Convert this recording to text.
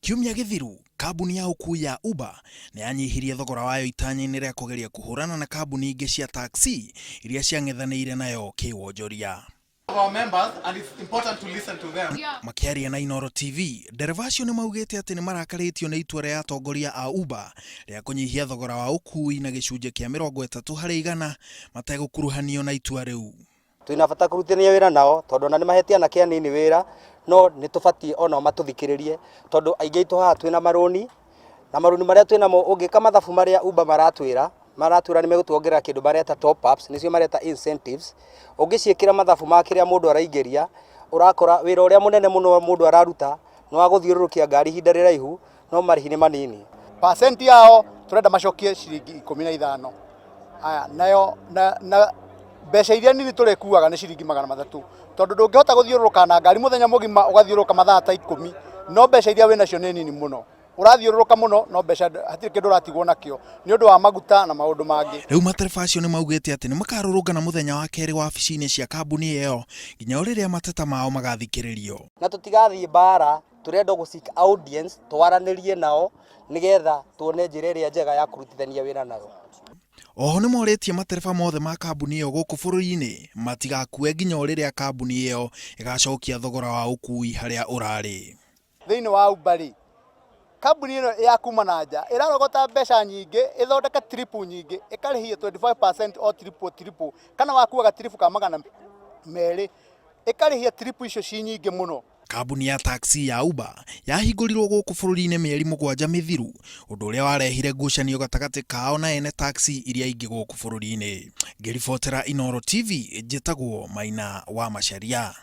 Kiumia gĩthiru, kambuni ya ũkuui ya Uber nĩ yanyihirie thogora wayo itanya-inĩ rĩa kũgeria kũhũrana na kambuni ingĩ cia taxi iria ciang'ethanĩire nayo kĩwonjoria. Makĩaria na Inooro TV, ndereba acio nĩ maugĩte atĩ nĩ marakarĩtio nĩ itua rĩa atongoria a Uber rĩa kũnyihia thogora wa ũkuui na gĩcunjĩ kĩa 30% mategũkuruhanio na itua rĩu. Twĩna bata kũrutithania wĩra nao tondũ ona nĩ mahete anake anini wĩra no nĩ tũbatiĩ onao matũthikĩrĩrie tondũ aingĩ aitũ haha twĩna marũni na marũni marĩa twĩnamo ũngĩka mathabu marĩa Uber maratwĩra maratwĩra nĩ megũtuongerera kĩndũ mareta top ups nĩcio mareta incentives ũngĩciĩkĩra mathabu ma kĩrĩa mũndũ araingĩria ũrakora wĩra ũrĩa mũnene mũno mũndũ araruta nĩ wa gũthiũrũrũkia ngari ihinda rĩraihu no marĩhi nĩ manini. Percent yao turenda macokie ciringi 15. Aya nayo na, na mbeca iria nini tũrĩkuaga nĩ ciringi 300 tondũ ndũngĩhota gũthiũrũrũka na ngari mũthenya mũgima ũgathiũrũrũka mathaa ta 10 no mbeca iria wĩnacio nĩ nini mũno ũrathiũrũrũka mũno no mbeca hatirĩ kĩndũ ũratigwo nakĩo nĩ ũndũ wa maguta na maũndũ mangĩ. Rĩu matereba acio nĩ maugĩte atĩ nĩ makarũrũngana mũthenya wa kerĩ wabici-inĩ cia kambuni ĩyo nginya o rĩrĩa mateta mao magathikĩrĩrio. Na tũtigathiĩ mbara Tũrenda gũ seek audience twaranĩrie nao nĩgetha tuone njĩra ĩrĩa njega ya kũrutithania wĩra nao. Oho nĩmorĩtie matereba mothe ma kambuni ĩyo gũkũ bũrũri-inĩ matigakue nginya o rĩrĩa kambuni ĩyo ĩgacokia thogora wa ũkui harĩa ũrarĩ. Thĩinĩ wa Uber rĩ, kambuni ĩno ya kuma na nja ĩrarogota mbeca nyingĩ, ĩthondeke trip nyingĩ, ĩkarĩhio 25% o trip o trip, kana wakuaga trip ka 200, ĩkarĩhia trip icio ci nyingĩ mũno. Kambuni ya taxi ya Uber yahingũrirwo gũkũ bũrũri-inĩ mĩeri 7 mĩthiru, ũndũ ũrĩa warehire ngucanio gatagatĩ kao na ene taxi iria ingĩ gũkũ bũrũri-inĩ. Ngĩribotera Inooro TV, njĩtagwo Maina wa Macharia.